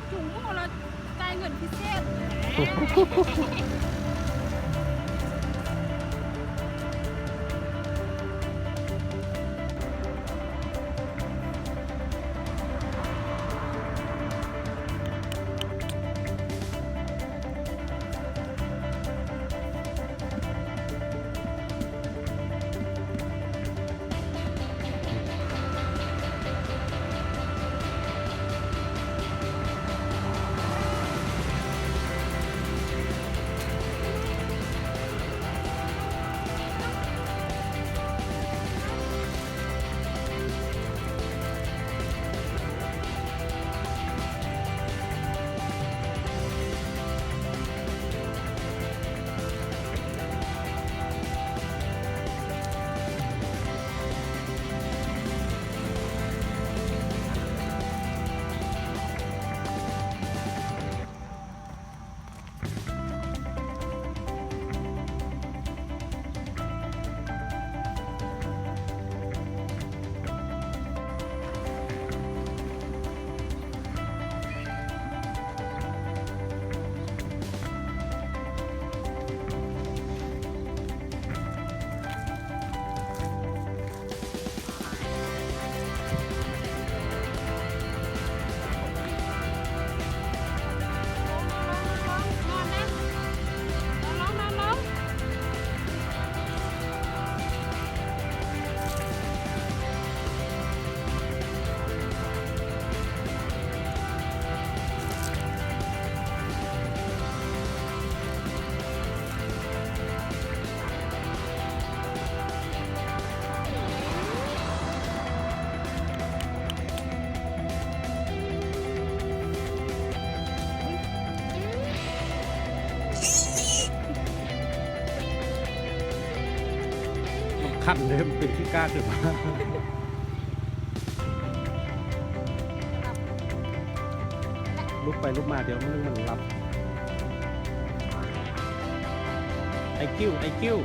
ຖົງໝູ່ລະຈ່າຍເງິນພິເສດ. ຄັນເລີ່ມເປັນຂີ້ກ້ານຂຶ້ນມາ. ລຸກໄປລຸກມາ ດຽວມັນ ມັນຫຼັບ. ໄອຄິວ ໄອຄິວ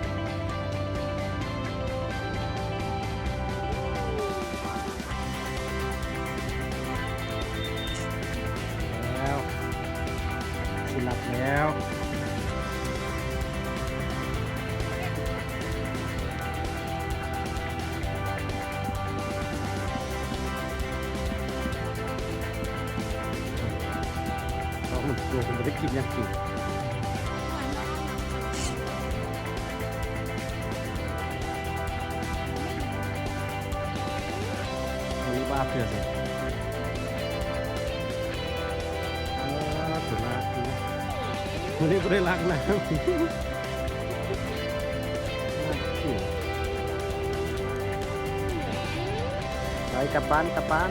ແລ້ວ ຊິຫຼັບແລ້ວ. ເອົາ ໂຕມັນບໍ່ໄດ້ກິນຫຍັງກິນ. ມື້ນີ້ບໍ່ອາບເທື່ອຊັ້ນ. ເອີ ສຸດຍອດ. ມື້ນີ້ບໍ່ໄດ້ລ້າງນ້ຳ. ໄປ ກັບບ້ານ ກັບບ້ານ.